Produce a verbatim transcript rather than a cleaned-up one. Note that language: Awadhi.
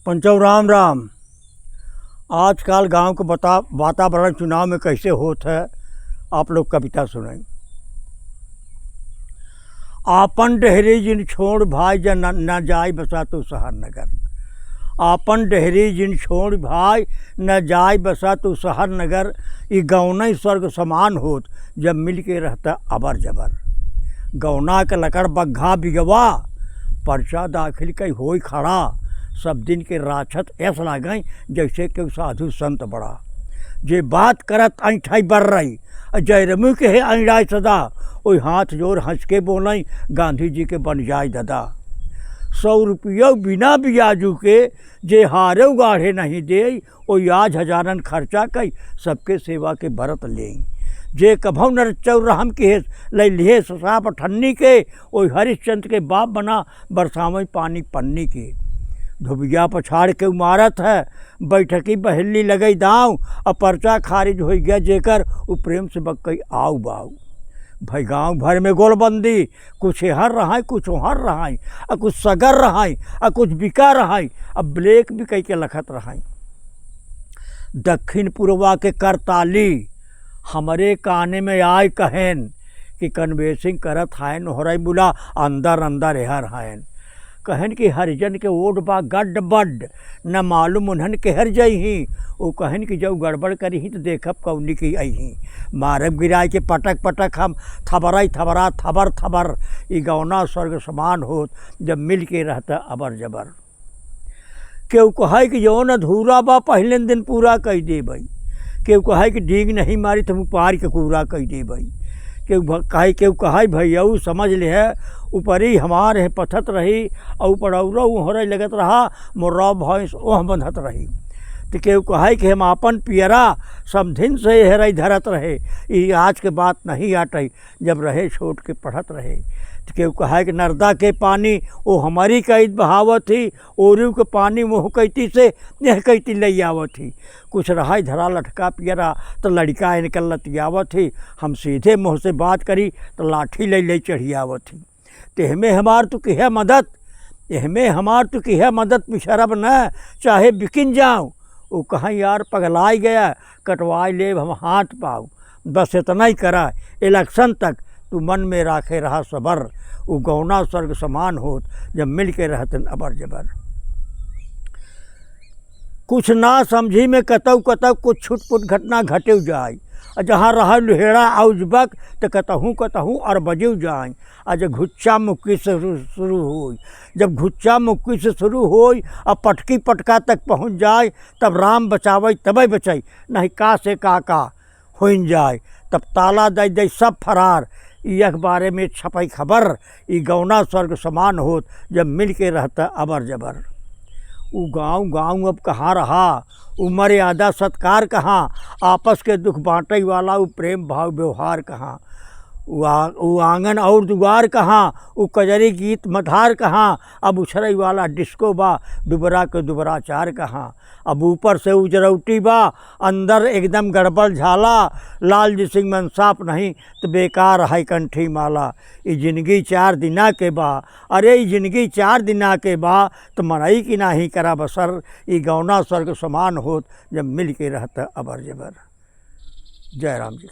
पंचऊ राम राम। आजकल गाँव के बता-, वातावरण चुनाव में कैसे होत है, आप लोग कविता सुनाई। आपन डेहरी जिन छोड़ भाई, जन न, न जाय बसा तू शहर नगर। आपन डेहरी जिन छोड़ भाई, न जाय बसा तू शहर नगर। ई गौनई स्वर्ग समान होत, जब मिल के रहता अबर जबर। गौना के लकड़ बग्घा बिगवा, पर्चा दाखिल कई होई खड़ा। सब दिन के राछत ऐस लागई, जैसे केहू साधु संत बड़ा। जे बात करत ऐंठाई बर रही, आ जयरमू के है ऐंडाय सदा, ओई हाथ जोर हंस के बोलई, गांधी जी के बन जाय ददा। सौ रुपयो बिना बियाजू के, जे हारेउ गाढ़े नहीं देई, ओई आज हजारन खर्चा कई, सबके सेवा के बरत लेई। जे कभौ नरचौर रहम किहे, लई लिहे ससाप ठन्नी के, ओई हरिश्चंद्र के बाप बना, बरसावई पानी पन्नी के। धोबिया पछाड़ के उ मारत है, बैठकी बहेली लगई दाव, अब पर्चा खारिज होई गया जेकर, उ प्रेम से बक्कई आव बाव। भई गाँव भर में गोलबंदी, कुछ एहर रहई, कुछ ओहर रहई, आ कुछ सगर रहई, आ कुछ बिका रहई, आ ब्लैक बिकई के लखत रहई। दक्षिण पुरवा के करताली हमरे काने में आय कहेन कि कन्वेसिंग करत हएन, ओहरई बुला अंदर अंदर एहर हएन। कहेन कि हरिजन के वोट बा गड्ड बड्ड, न मालूम उन्हन केहर जइहीं। उ कहेन कि जउ गड़बड़ करिहीं त देखब कउनी की अइहीं। मारब गिराय के पटक पटक हम, थबरई थबरा थबर थबर। ई गौना स्वर्ग समान होत, जब मिल के रहता अबर जबर। केहू कहै कि जौन अधूरा बा, पहिलेन दिन पूरा कइ देबै। केहू कहै कि डींग नहीं मारी, त हम उपार के कूरा कइ देबै। केहू भ-, कहै, केहू कहै, भैया, ऊ समझ लिहे, ऊपरी हमार है पथत रही, अउ ऊपर औरो ओहरै लगत रहा, मोर्रा भैंस ओह बंधत रही। त केहू कहै कि हम आपन पियरा समधिन से हेरै धरत रहे, ई आज के बात नहीं आटै। जब रहे छोट के पढ़त रहे। त केहू कहै कि नर्दा के पानी ओ हमरी कइत बहावत ही, ओरू के पानी मोह कैती से यह कैती लइ आवत ही। कुछ रहै धरा लटका पियरा, त लड़िका इनकर लतियावत ही। हम सीधे मुँह से बात करी, त लाठी लइ लइ चढ़ियावत ही। तेहमे हमार तू किहे मदद, एहमे हमार तू किहे मदद, पिछरब न, चाहे बिकिन जाव। उ कहैं, "यार, पगलाइ गया, कटवाइ लेब हम हाथ पाँव।" बस एतनई करा, election तक तू मन में राखे रहा सबर। उ गौना स्वर्ग समान होत, जब मिल के रहतन अबर जबर। कुछ ना समझी में कतौ कतौ कुछ छुटपुट घटना घटेउ जाय। आ जहाँ रहै लुहेड़ा अउजबक, त कतहूँ कतहूँ अरबजिउ जाय। आ जब घुच्चा मुक्की से शुरू, शुरू होई, जब घुच्चा मुक्की से शुरू होई, आ पटकी पटका तक पहुँच जाय, तब राम बचावै तबै बचै, नहीं का से का का होइन जाय। तब ताला दइ दइ सब फरार, ई अखबारे में छपै खबर, ई गौना स्वर्ग समान होत, जब मिल के रहता अबर जबर। उ गाँव गाँव अब कहाँ रहा, उ मर्यादा सत्कार कहाँ, आपस के दुख बाँटै वाला उ प्रेम भाव व्यवहार कहाँ। उ आ-, उ आँगन अउर दुआर कहाँ, उ कजरी गीत मधार कहाँ, अब उछरै वाला डिस्को बा, दुबरा के दुबराचार कहाँ। अब ऊपर से उजरौटी बा, अंदर एकदम गड़बड़ झाला, लाल जी सिंह मन साफ नहीं त बेकार है कंठी माला। ई जिनगी चार दिना के बा, अरे ई जिनगी चार दिना के बा, त मनई की नाही करा बसर, ई गौना स्वर्ग समान होत, जब मिल के रहता अबर जबर। जय राम जी।